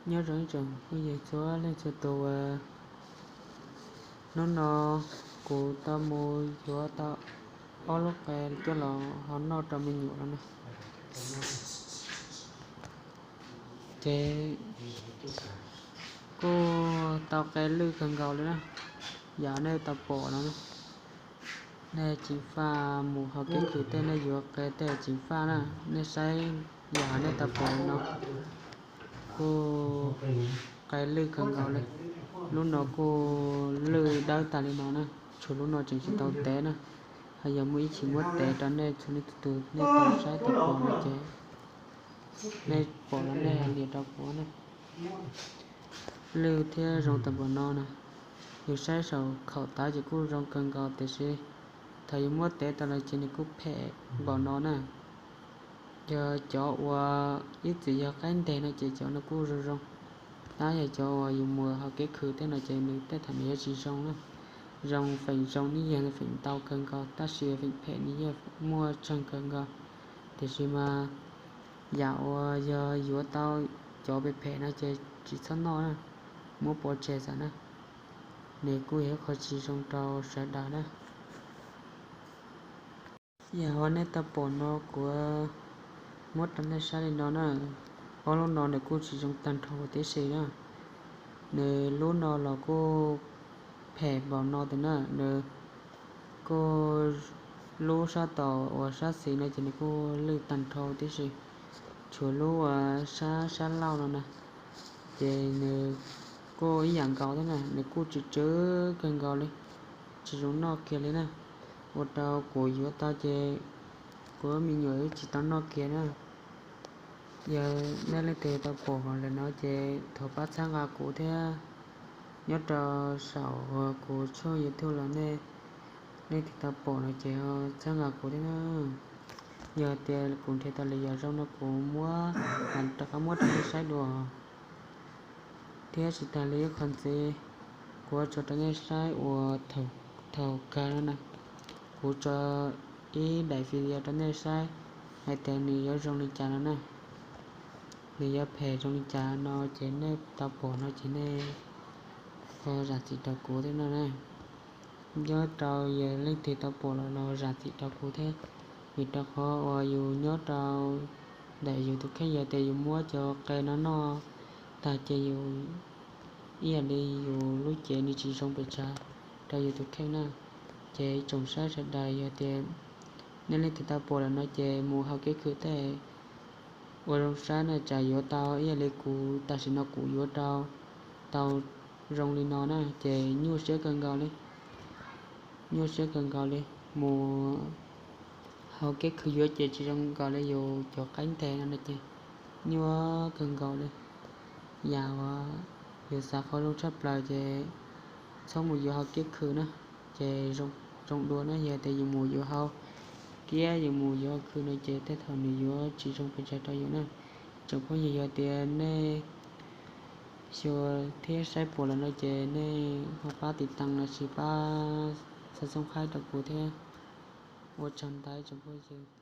Nyob zoo ib tsoom phooj ywg txhua leej txhua tus uas hnub no kuv tau mus yuav tau ob lub qe coj los ho noj rau me nyuam no na. Ces kuj tau qe lwj kawg nkaus li na. Yam nej tau pom no, nej ceev faj mus hauv kev khwv tej nej yuav qe tej ceev faj na. Nej saib yam nej tau pom no kuj qe lwj kawg nkaus li. Lub no kuj lwj dawb tas li no na, tshuav lub no tseem tsis tau tev na. Ho yog muaj ib chim muab tev rau nej txhua leej txhua tus nej tau saib tau pom no ces nej pom los nej hais rau kuv na. Lwj thiab zoo tau npaum no na. Yus saib saum khaum tawv ces kuj zoo kawg nkaus tiam sis thaum yus muab tev tau lawm ces nws kuj phem npaum no na. Yog cov uas ib txwm yog qaib nteg no ces cov no kuj zoo zoo. Tab yog cov uas yus mus hauv kev khwv tej no ces nws tej thaum nws yuav tsis zoo na. Zoo feem zoo nws yeej feem ntau kawg nkaus tab sis feem phem nws yeej muaj tsawg kawg nkaus. Tiam sis mas yam uas yog yuav tau cov phem phem no ces tsis txhob noj na, muab pov tseg xwb na. Nws kuj yog ib qho tsis zoo rau sawv daws na. Yam uas nej tau pom no kuv muab rau nej saib li no na. Ob lub no nws kuj tsis zoo tag nrho huv tib si na. Nws lub no los kuj phem npaum no tiag na. Nws kuj lub sab tom uas sab xis no ces nws kuj lwj tag nrho huv tib si. Tshuav lub uas sab sab laug no na, ces nws kuj ib yam nkaus thiab na, nws kuj tsw tsw kawg nkaus li, tsis zoo noj kiag li na. Ua rau kuv yuav tau ces kuv me nyuam wb tsis tau noj kiag na. Yog nej leej twg tau pom lawm no ces thov pab txhawb nqa kuv thiab. Nyob rau saum uas kuv tshooj YouTube los nej leej twg tau pom no ces txhawb nqa kuv thiab na. Yog tias kuv nrhiav tau lwm yam zoo no kuv muab, rov qab muab rau nej saib dua. Thiab tsis tas li ib qho ntxiv, kuv ua tso rau nej saib uas thaum kawg no na, kuv tso ib daim video rau nej saib hais tias nws yuav zoo li cas no na. Nws yuav phem zoo li cas no ces nej tau pom no ces nej ho zam txim rau kuv thiab no na. Nyob rau yog leej twg tau pom los los zam txim rau kuv thiab, vim rau qhov uas yus nyob rau ntawm yus tus kheej yog tias yus muab cov qe no noj tag ces yus ib yam li yus lub cev nws tsis zoo pes tsawg rau yus tus kheej na. Ces tsoom saib sawv daws yog tias nej leej twg tau pom lawm no ces mus hauv kev khwv tej ua zoo saib na, tsam yuav tau ib yam li kuv tam sim no kuv yuav rau tau zoo li no na ces nyuaj siab kawg nkaus li. Nyuaj siab kawg nkaus li, mus hauv kev khwv yuav ces tsis zoo nkaus li yus cov qaib nteg no no ces nyuaj kawg nkaus li. Yam uas yus xav qhov zoo tshaj plaws ces txhob mus yuav hauv kev khwv na, ces zoo dua na. Yog tias yus mus yuav hauv kiab yus mus yuav hauv khwv no ces tej thaum nws yuav tsis zoo pes tsawg rau yus na. Tsoom phooj ywg yog tias nej xyuas thiab saib puas lawm no ces nej ho pab tiv tas los sis pab xa xoob qhaib rau kuv thiab. Ua tsaug ntau tsoom phooj ywg.